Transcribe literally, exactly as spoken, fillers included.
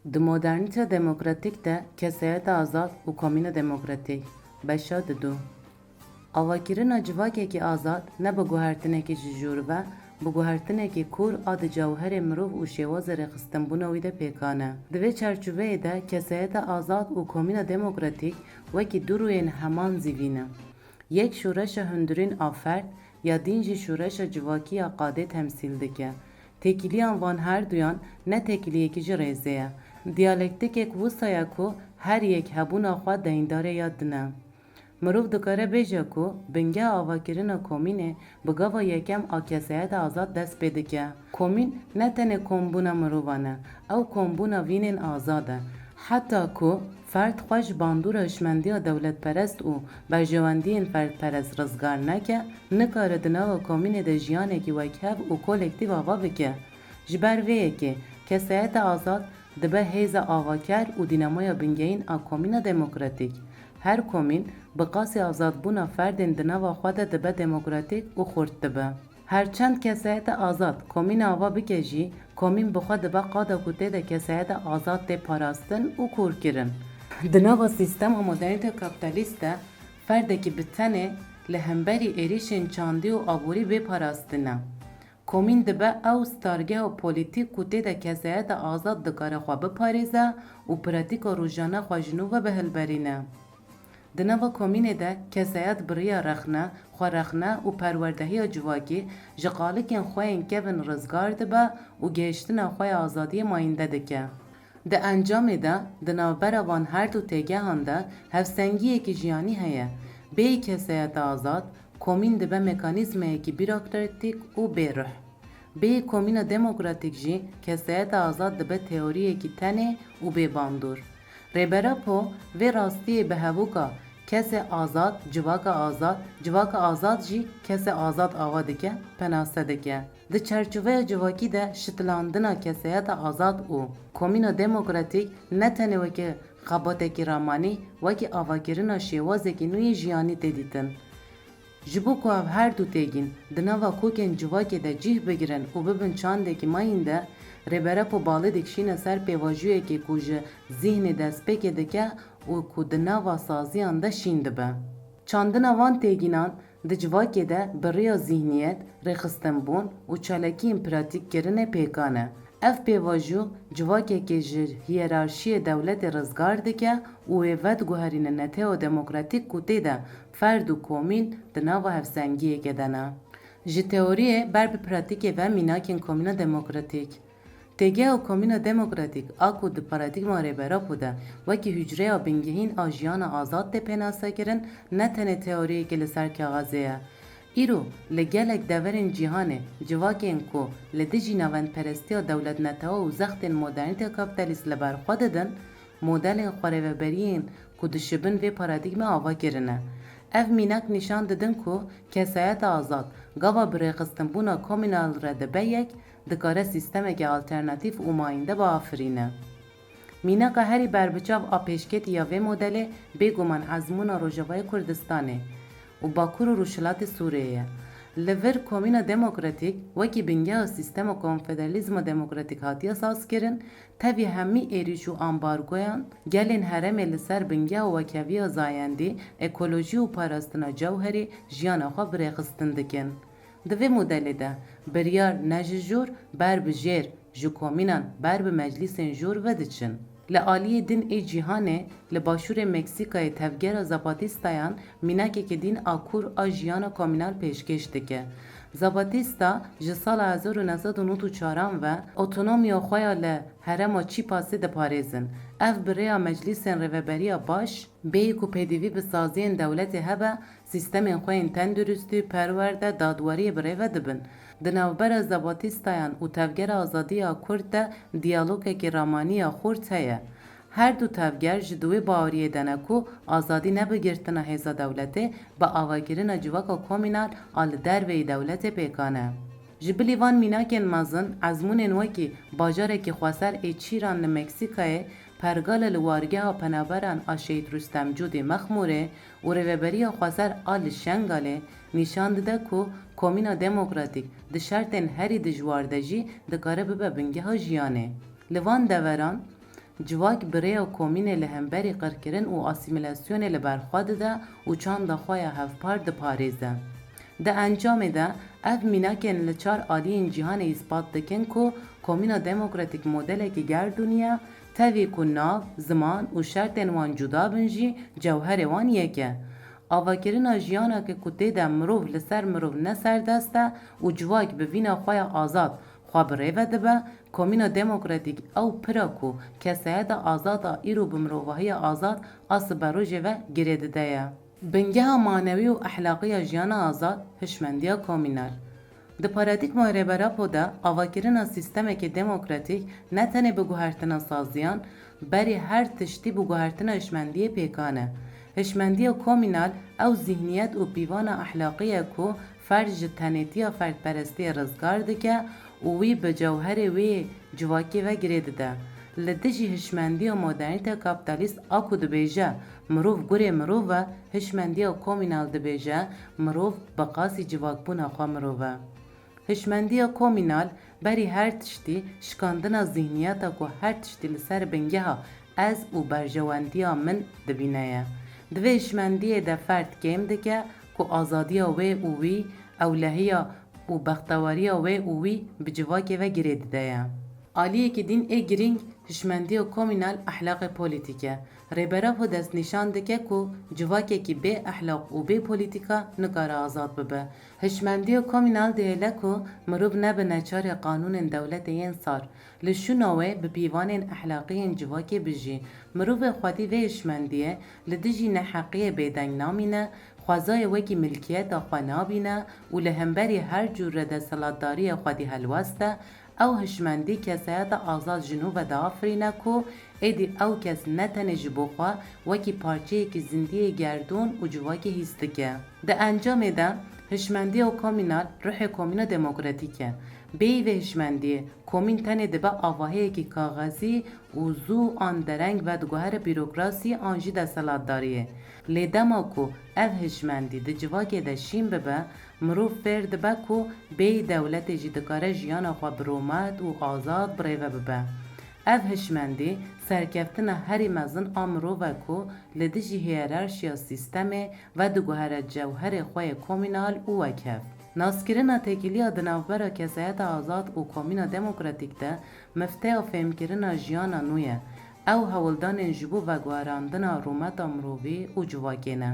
Di modernîteya demokratîk de kesayeta azad û komîna demokratîk, beşa didu. Avakirina civakekî azad ne bi guhertinekî ji jûr ve, bi guhertinekî kûr a di cewherê mirov û şêwazê rêxistinbûna wî de pêkan e. Di vê çarçoveyê de kesayeta azad û komîna demokratîk wekî du rûyên heman zîvî ne. Yek şoreşa hundirîn a ferd, ya dîn jî şoreşa civakî ya qadê temsîl dike. Têkiliyan van her duyan ne têkiliyekî ji rêzê ye. Diyalektikek wisa ye ku her yek hebûna xwe deyndarê ya din e. Mirov dikare bêje ku bingeha avakirina komînê bi gava yekem a kesayeta azad dest pê dike. Komîn ne tenê kombûna mirovan e, ew kombûna vînên azad e. Heta ku ferd xwe ji bandora hişmendiya dewletperest û berjewendiyên ferdperest rizgar neke, nikare di nava komînê de jiyanekî wekhev û kolektîf ava bike. Ji ber vê yekê, kesayeta azad dibe hêza avaker û dînamoya bingehîn a komîna demokratîk. Her komîn bi qasî azadbûna ferdên di nava xwe de dibe demokratîk û xurt dibe. Her çend kesayeta azad komîna ava bike jî, komîn bi xwe dibe qada ku tê de kesayeta azad tê parastin û kûrkirin. Di nava sîstema modernîteya kapîtalîst de ferdekî bi tenê li hemberî êrîşên çandî û aborî bê parastin e. Komîn dibe ew stargeha polîtîk ku tê de kesayeta azad dikare xwe biparêze û pratîka rojane xwe ji nû ve bihilberîne. Di nava komînê de kesayet bi riya rexne, xwerexne û perwerdehiya civakî ji qalikên xwe yên kevin rizgar dibe û gihiştina xwe ya azadiyê mayînde dike. Di encamê de, di navbera van her du têgehan de hevsengiyekî jiyanî heye. Bêyî kesayeta azad, komîn dibe mekanîzmayekî bîrokratîk û bêruh. Bêyî komîna demokratîk jî kesayeta azad dibe teoriyekî tenê û bêbandor. Rêber Apo vê rastiyê bi hevûka kesê azad, civaka azad, civaka azad jî kesê azad ava dike, penase dike. Di çarçoveya civakî de şitilandina kesayeta azad û komîna demokratîk ne tenê weke xebatekî ramanî, wekî avakirina şêwazekî nû yê jiyanî tê dîtin. Ji bo ku ev her du têgîn di nava kokên civakê de cih bigirin û bibin çandekî mayînde, Rêber Apo balê dikişîne ser pêvajoyekê ku ji zîhnê destpêkê dike û ku di nava saziyan de şîn dibe. Çandina van têgînan di civakê de bi riya zîhniyet, rêxistinbûn û çalakiyên pratîk kirine pêkan e. Ev pêvajo civakekê ji hiyerarşiyê dewletê rizgar dike û wê vediguherîne netewa demokratîk ku tê de ferd û komîn di nava hevsengiyekê de ne. Ji teoriyê ber bi pratîkê ve mînakên komîna demokratîk. Têgeha komîna demokratîk a ku di paradîgma Rêber Apo de wekî hucreya bingehîn a jiyana azad tê pênasekirin, ne tenê teoriyekê li ser kaxezê ye. Îro li gelek deverên cîhanê civakên ku li dijî navendperestiya dewletnetewa û zextên modernîteya kapîtalîst li ber xwe didin, modelên xwerêveberiyên ku dişibin vê paradîgmê ava kirine. Ev mînak nîşan didin ku kesayeta azad gava bi rêxistinbûna komînal re dibe yek, dikare sîstemeke alternatîf û mayînde biafirîne. Mînaka herî berbiçav a pêşketî ya vê modelê bêguman ezmûna Rojavayê Kurdistanê û Bakur û Rojhilatê Sûriyê ye. Li vir komîna demokratîk wekî bingeha sîstema konfederalîzma demokratîk hatiye sazkirin, tevî hemî êrîş û ambargoyan gelên herêmê li ser bingeha wekheviya zayendî, ekolojî û parastina cewherî jiyana xwe bi rêxistin dikin. Di vê modelê de biryar ne ji jor ber bi jêr, ji komînan ber bi meclîsên jor ve diçin. Li aliyê din ê cîhanê, li başûrê Meksîkayê tevgera Zapatîstayan mînakeke din a kûr a jiyana komînal pêşkêş dike. Zapatîsta ji sala hezar û neh sed û nod û çaran ve otonomiya xwe ya li herêma Çîpasê diparêzin. Ev bi rêya meclîsên rêveberiya baş, bêyî ku pêdivî bi saziyên dewletê hebe, sîstemên xwe yên tenduristî, perwerde, dadweriyê bi rê ve dibin. Di navbera Zapatîstayan û Tevgera Azadî ya Kurd de diyalogekî ramanî ya xurt heye. Her du tevger ji di wê baweriyê de ne ku azadî ne bi girtina hêza dewletê, bi avakirina civaka komînal a li derveyî dewletê pêkan e. Ji bilî van mînakên mezin, ezmûnên wekî bajarekî xweser ê Çîran li Meksîkayê, pergale li wargeha penaberan a Şehîd Rustem Cûdî Mexmûrê û rêveberiya xweser a li Şengalê nîşan dide ku komîna demokratîk di şertên herî dijwar de jî dikare bibe bingeha jiyanê. Li van deveran, Civak bi rêya komînê li hemberî qirkirin û asîmîlasyonê li ber xwe dide û çanda xwe ya hevpar diparêze. Di encamê de ev mînakên li çar aliyên cîhanê îspat dikin ku komîna demokratîk modelekî gerdûnî ye, tevî ku nav, ziman û şertên wan cuda bin jî cewherê wan yek e. Avakirina jiyaneke ku tê de mirov li ser mirov ne serdest e û civak bi vîna xwe ya azad xwe bi rê ve dibe, komîna demokratîk ew pir e ku kesayeta azad a îro bi mirovahiya azad a siberojê ve girê dide ye. Bingeha manewî û ehlaqî ya jiyana azad, hişmendiya komînal. Di paradîgmaya Rêber Apo de avakirina sîstemekê demokratîk ne tenê bi guhertina saziyan, berî her tiştî bi guhertina hişmendiyê pêkan e. Hişmendiya komînal ew zîhniyet û pîvana ehlaqî ye ku ferd ji tenêtiya ferdperestiyê rizgar dike û wî bi cewherê wê civakê ve girê dide. Li dijî hişmendiya modernîteya kapîtalîst a ku dibêje, mirov gurê mirov e, hişmendiya komînal dibêje, mirov bi qasî civakbûna xwe mirov e. Hişmendiya komînal berî her tiştî şikandina zîhniyeta ku her tiştî li ser bingeha ez û berjewendiya min dibîne ye. Di vê hişmendiyê de ferd kêm dike ku azadiya wê û wî, ewlehiya û bextewariya wê û wî bi civakê ve girê dide ye. Aliyekî din ê girîng hişmendiya komînal ehlaqê polîtîk e. Rêber Apo destnîşan dike ku civakekî bê ehlaq û bê polîtîka nikare azad bibe. Hişmendiya komînal dihêle ku mirov nebe neçarê qanûnên dewletê yên sar. Li şûna wê bi pîvanên ehlaqî yên civakê bijî. Mirovê xwedî vê hişmendiyê li dijî neheqiyê bêdeng namîne, xwezayê wekî milkiyeta xwe nabîne û li hemberî her cûre desthilatdariyê xwedî helwest e, ew hişmendî kesayeta azad ji nû ve diafirîne ku êdî ew kes ne tenê ji bo xwe wekî parçeyekî zindiyê gerdûn û civakê hîs dike. Di encamê de hişmendiya komînal ruhê komîna demokratîk e. Bêyî vê hişmendiyê, komîn tenê dibe avahiyekî kaxezî û zû an dereng vediguhere bîrokrasî an jî desthilatdariyê. Lê dema ku ev hişmendî di civakê de şîn bibe, mirov fêr dibe ku bêyî dewletê jî dikare jiyana xwe bi rûmet û azad bi rê ve bibe. Ev hişmendî serkeftina herî mezin a mirov e ku li dijî hiyerarşiya sîstemê vediguhere cewherê xwe yê komînal û wekhev. Naskirina têkiliya di navbera kesayeta azad û komîna demokratîk de mifteya fêmkirina jiyana nû ye. Ew hewldanên ji bo veguherandina rûmeta mirovî û civakê ne.